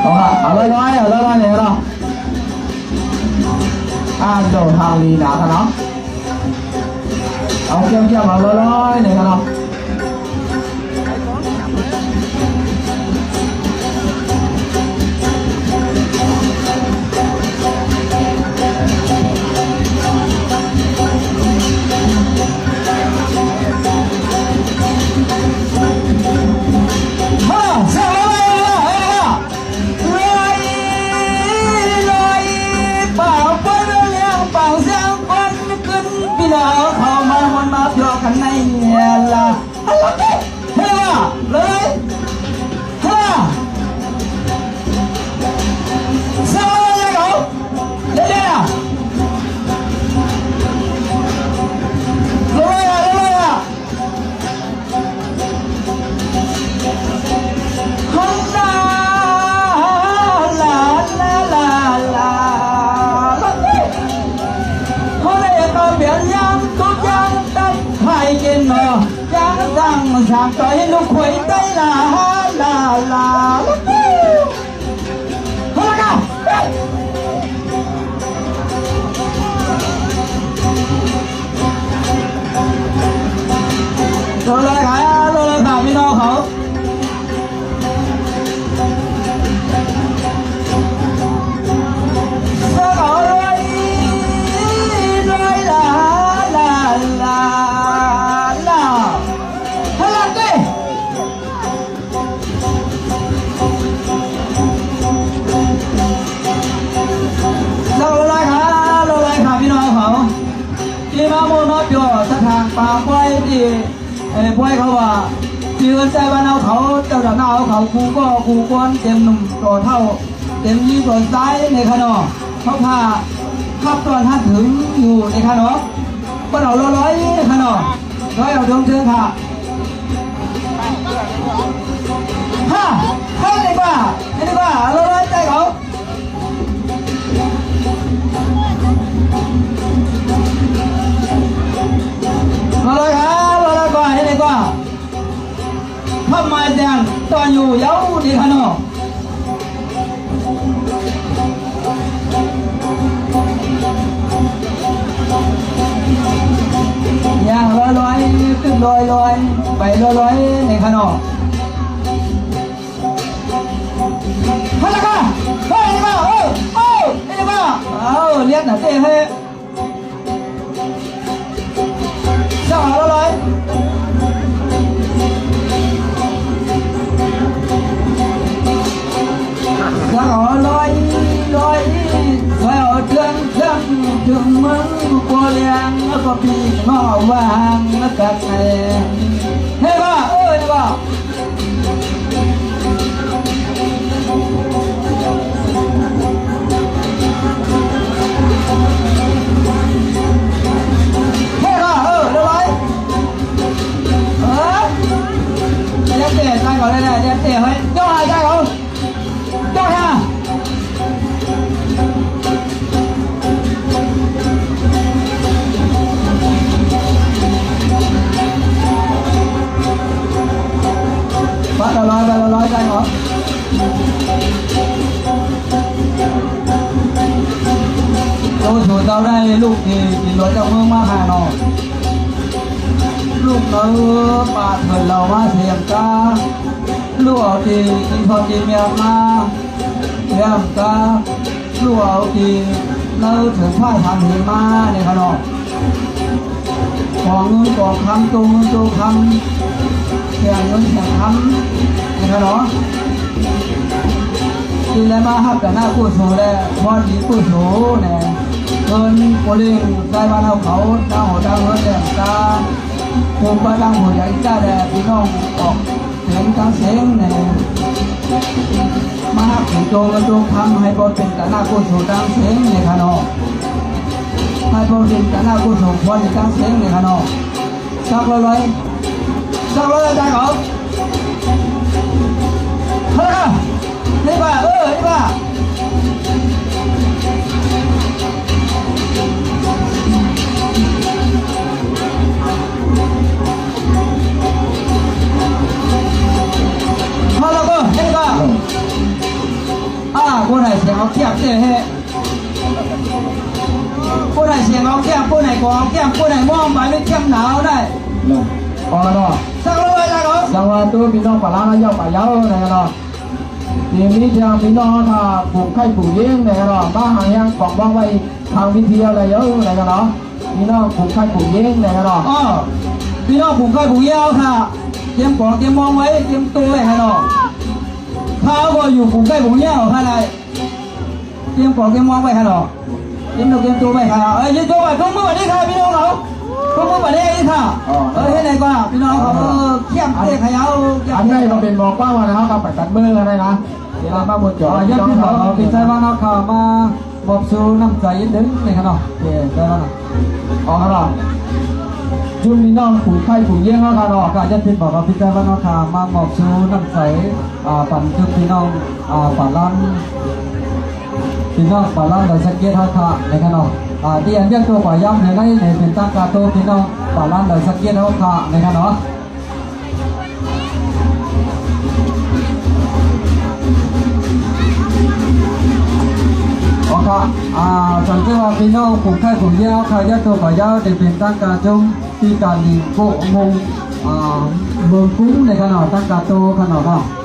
ເອົາລະ ເອົາລອຍໆ ເອົາລອຍໆ ນີ້ເນາະ. ອ່າ ໂດ ທາງລີນາຄະເນາະ ເອົາ ກຽມໆ ເອົາລອຍໆ ນີ້ຄະເນາະ. ລາວຫຼາຍໆ ລາວຫຼາຍໆ ພີ່ນ້ອງເຮົາ ທີ່ມາໂມນອດຢໍສະຖານປາງໄວ້ທີ່ ເອີ ພວຍເຂົາວ່າ ທີ່ເຮືອນໃຊ້ບ້ານເຮົາເຂົາ ເຈົ້າດານາເຮົາເຂົາ ຄູ່ກໍຄູ່ຄວນ ເຕັມໜຸ່ມຕໍ່ເຖົ້າ ເຕັມຍິງຕໍ່ຊາຍ ໃນຂະເນາະ ເຂົາພາຮັບຕ້ອນຮັບເຖິງຢູ່ ໃນຂະເນາະ. ເພິ່ນເອົາລອຍໆ ເນາະ ລອຍເອົາເທິງໆ ຄ່ະ ຮະ ເຮັດດີກວ່າ ເຮັດດີກວ່າ ລອຍໆ ໃຈເຂົາ ລອຍໆ ຄ່ະ ລອຍໆ ກວ່າ ເຮັດດີກວ່າ ຄວາມໝາຍແດງ ຕອນຢູ່ເຍົາວ ດີຂະເນາະ. ຍ່າງລອຍໆ ຂຶ້ນລອຍໆ ໄປລອຍໆ ໃນຂະເນາະ ຫັ້ນລະກະ ເຮີ້ຍ ເອີ ເອີ ເອີ ລຽນນະເຕະເຮີ້ຍ. ສາວລອຍໆ ສາວລອຍ ລອຍ ສາວເທື່ອນ ເທື່ອນ ເຖິງເມືອງບໍ່ລຽງ ກໍພີ່ນ້ອງວ່າງກັນແນ່ ເຮີ້ຍວ່າ ເອີຍວ່າ. ເຮີ້ຍ ເອີ ລະລາຍ ເອີ ຢ່າເຕະໃສ່ເຂົາໄດ້ແລ້ວ ຢ່າເຕະໃຫ້ ເຈົ້າຫາຍໃຈເຂົາ ເຈົ້າຫາ ປະລະລອຍ ປະລະລອຍ ໄດ້ເນາະ ໂຕສູເຈົ້າໄດ້ລູກທີ່ກິນລົດຈາກເມືອງມາຫາເນາະ ລູກເອີ ປາດເພິ່ນເລົ່າມາສຽມຕາ ລູກເອົາທີ່ກິນເຂົ້າກິນແມວມາ ແຖມກະລູກເອົາທີ່ເນີເຖິງພາຍທາງເຫັນມານີ້ຂະເນາະ ກອງເງິນກອງຄຳ ໂຕເງິນໂຕຄຳ ແຂງເງິນແຂງຄຳນີ້ຂະເນາະ ທີ່ໄດ້ມາຮັບຕານະກຸສົນ ແລະ ພອນດີກຸສົນແດ່ ເພິ່ນໂກເລັງໃສ່ບ້ານເຮົາເຂົາ ຕາງຫົວຕາງເຮືອນແດງຕາ ຜູ້ປະດັງຫົວໃຈຈາແດ່ ພີ່ນ້ອງອອກ ເປັນກາງເສັງແນ່ ມາຮັບເປັນໂຕເງິນໂຕຄຳ ໃຫ້ບໍ່ເປັນຕານະກຸສົນກາງເສັງແນ່ຂະເນາະ ໃຫ້ບໍ່ເປັນຕານະກຸສົນຄວນກາງເສັງແນ່ຂະເນາະ ສັກລອຍໆ ສັກລອຍໆ ຈານເອົາ ເຮີ້ຍ ນີ້ວ່າ ເອີ ນີ້ວ່າ. ເດເຮ ຜູ້ໃດສຽງເອົາແກ້ມ ຜູ້ໃດກໍເອົາແກ້ມ ຜູ້ໃດມອງໄປມີແກ້ມໜາວໄດ້ ເນາະ ອໍເນາະ ສັກລະໄວ້ລະເນາະ ສັກວ່າໂຕພີ່ນ້ອງປາລານເຮົາເຍົາປາເຍົານະເນາະ ທີ່ມີທຽງພີ່ນ້ອງເຮົາຖ້າປູກໄຂ່ປູກເຍງນະເນາະ ມາຫາແຮງຂອງມອງໄວ້ທາງວິທະຍາໄລເອົານະເນາະ ພີ່ນ້ອງປູກໄຂ່ປູກເຍງນະເນາະ ເອີ ພີ່ນ້ອງປູກໄຂ່ປູກເຍງເອົາຖ້າ ຕຽມຂອງຕຽມມອງໄວ້ ຕຽມໂຕໄວ້ຫັ້ນເນາະ ຖ້າເຮົາກໍຢູ່ປູກໄຂ່ປູກເຍງເອົາຖ້າໄດ້ ຕຽມຂອງຕຽມມອງໄວ້ຫັ້ນເນາະ ຕຽມຕົວຕຽມໂຕໄວ້ຫັ້ນເນາະ ເອີ ຍກໂຕໄວ້ ຍົກມືຫວັດດີຄ່ະພີ່ນ້ອງເຮົາ ຍົກມືຫວັດດີຄ່ະ ອໍ ເອີ ເຮັດໄດກວ່າພີ່ນ້ອງເຮົາ ເອີ ຄຽມເຕະຂະເຍົາ ອັນນີ້ກໍເປັນໝໍກວ້າງວ່າເຮົາກໍໄປຕັດມືກັນໄດ້ນະ ເວລາມາໝົດຈອ ອໍ ຍາດພີ່ນ້ອງເຮົາ ພີ່ໄຊວັນເຮົາຂ້າມາມອບສູ່ນ້ຳໃຈອີກໜຶ່ງນີ້ຄ່ະເນາະ ເອີ ໄດ້ແລ້ວນະ ອໍ ຄ່ະເນາະ ຈຸມພີ່ນ້ອງປູກໄຂ່ປູກເຍງເຮົາຄ່ະເນາະ ກໍຍາດພີ່ນ້ອງເຮົາ ພີ່ໄຊວັນເຮົາຂ້າມາມອບສູ່ນ້ຳໃຈ ອ່າ ປັນຈຸມພີ່ນ້ອງ ອ່າ ປາລານ ພີ່ນ້ອງປາລານດອຍສະເກັດເຮົາຄ່ະນະຄະເນາະ ອ່າ ທີ່ອັນວຽກຕົວກວ່າຍາມໃນໃນເປັນທາງການໂຕພີ່ນ້ອງປາລານດອຍສະເກັດເຮົາຄ່ະນະຄະເນາະ ໂອເຄ ອ່າ ສັງເກດວ່າພີ່ນ້ອງຜູ້ໄຂ້ຜູ້ຍາວຄ່ະ ຍາໂຕກວ່າຍາວໄດ້ເປັນທາງການຈົງທີ່ການດີໂກະມົງ ອ່າ ເມືອງກຸງນະຄະເນາະ ທາງການໂຕຄະເນາະ.